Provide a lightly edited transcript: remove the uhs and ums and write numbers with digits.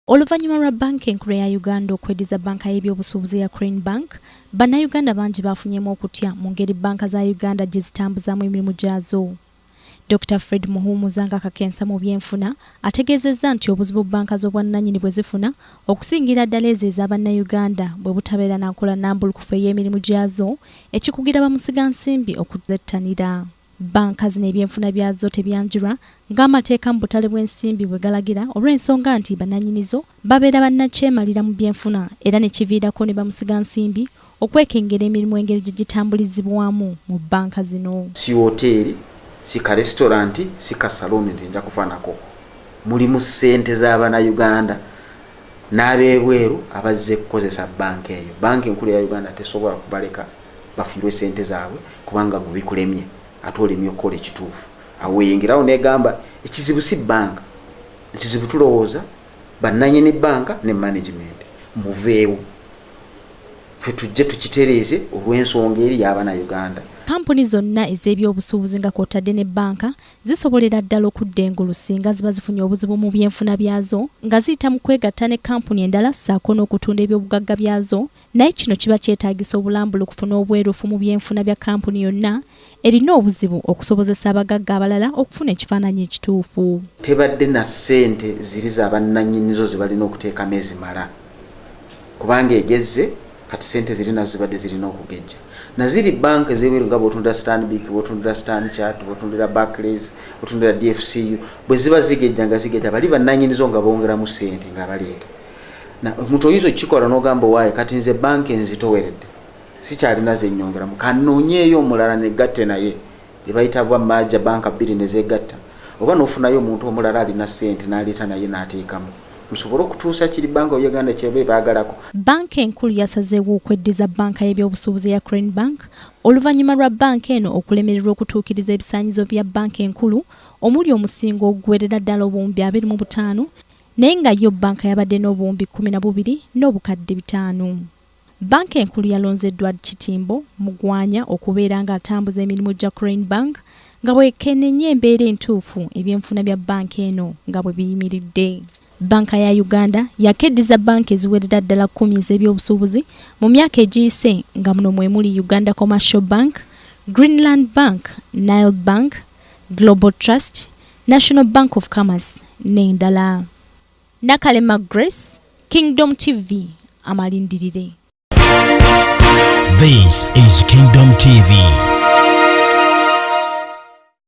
Oluvannyuma lwa Bbanka Enkulu eya Uganda okweddiza bbanka y'ebyobusuubuzi eya Crane Bank, Bannayuganda bangi baafunyemu okutya mu ngeri bbanka za Uganda gye zitambuzaamu emirimu gyazo. Dokita Fred Muhumuza nga kakensa mu byenfuna ategeezezza nti obuzibu bbanka z'obwannannyini bwe zifuna okusingira ddala ezo eza Bannayuganda bwe butabeera na nkola nnambulukufu ey'emirimu gyazo ekikugira bamusigansimbi okuzettanira. Bbanka zino ebyenfuna byazo tebyanjulwa ng'amateeka mu butale bw'ensimbi bwe galagira olw'ensonga nti bannannyinizo babeera bannakyemalira mu byenfuna era ne kiviirako ne bamusigansimbi okwekengera emirimu engeri gye gitambulizibwamu mu bbanka zino. Si woteeri, si ka restaurant, si ka saloon nti nja kufa nako. Mulimu ssente z'Abannayuganda n'ab'ebweru abazze kukozesa bbanka eyo. Bbanka Enkulu eya Uganda tesobola kubaleka bafiirwe ssente zaabwe kubanga gwe bikulemye ate olemye okukola ekituufu. Awo weyingirawo negamba ekizibu si bbanka, ekizibu tulowooza bannanyini bbanka ne management muveewo ffe tujje tukitereeze olw'ensonga eri y'Abannayuganda. Kkampuni zonna ez'ebyobusuubuzi nga kw'otadde ne bbanka zisobolera ddala okudda engulu singa ziba zifunye obuzibu mu byenfuna byazo nga ziyita mu kwegatta ne kkampuni endala ssaako n'okutunda ebyobugagga byazo Naye kino kiba kyetaagisa obulambulukufu n'obwerufu mu byenfuna bya kkampuni yonna erina obuzibu okusobozesa abagagga abalala okufuna ekifaananyi ekituufu. Tebadde na ssente ziri za bannannyinizo ze balina okuteekamu ezimala kubanga egezze kati ssente ziri nazo zibadde zirina okugejja. Na ziri bbanka ez'ebweru nga bw'otunuulira Stanbic, bw'otunuulira Stanchart, bw'otunuulira Barclays, bw'otunuulira DFCU bwe ziba zigejja nga zigejja bali bannannyinizo nga bongeramu ssente nga baleeta. Na omuntu oyinza okukikola n'ogamba owaaye kati nze banka enzitoweredde sikyalina zenyongeramu kanoonyeeyo omulala negatte naye gyebayita bwa maja banka bbiri nezegatta oba nofunayo omuntu omulala alina ssente n'aleeta naye n'ateekamu musobole okutuusa kiri banka Uganda kyeba ebaagalako. Bbanka enkulu yasazeewo okweddiza bbanka y'ebyobusuubuzi eya Crane Bank oluvannyuma lwa bbanka eno okulemererwa okutuukiriza ebisaanyizo bya bbanka enkulu omuli omusingo oguwerera ddala obuwumbi 25 naye nga yo bbanka yabadde n'obuwumbi 12 n'obukadde bitaano. Bbanka Enkulu yalonze Edward Kitimbo Mugwanya okubeera ng'atambuza emirimu gya Crane Bank nga bw'ekenenya embeera entuufu ebyenfuna bya bbanka eno nga bwe biyimiridde. Bbanka ya Uganda yakeddiza bbanka eziwerera ddala kkumi ez'ebyobusuubuzi mu myaka egiyise nga muno mwe muli Uganda Commercial Bank, Greenland Bank, Nile Bank, Global Trust, National Bank of Commerce n'endala. Nakalema Grace, Kingdom TV, amalindirire. This is Kingdom TV.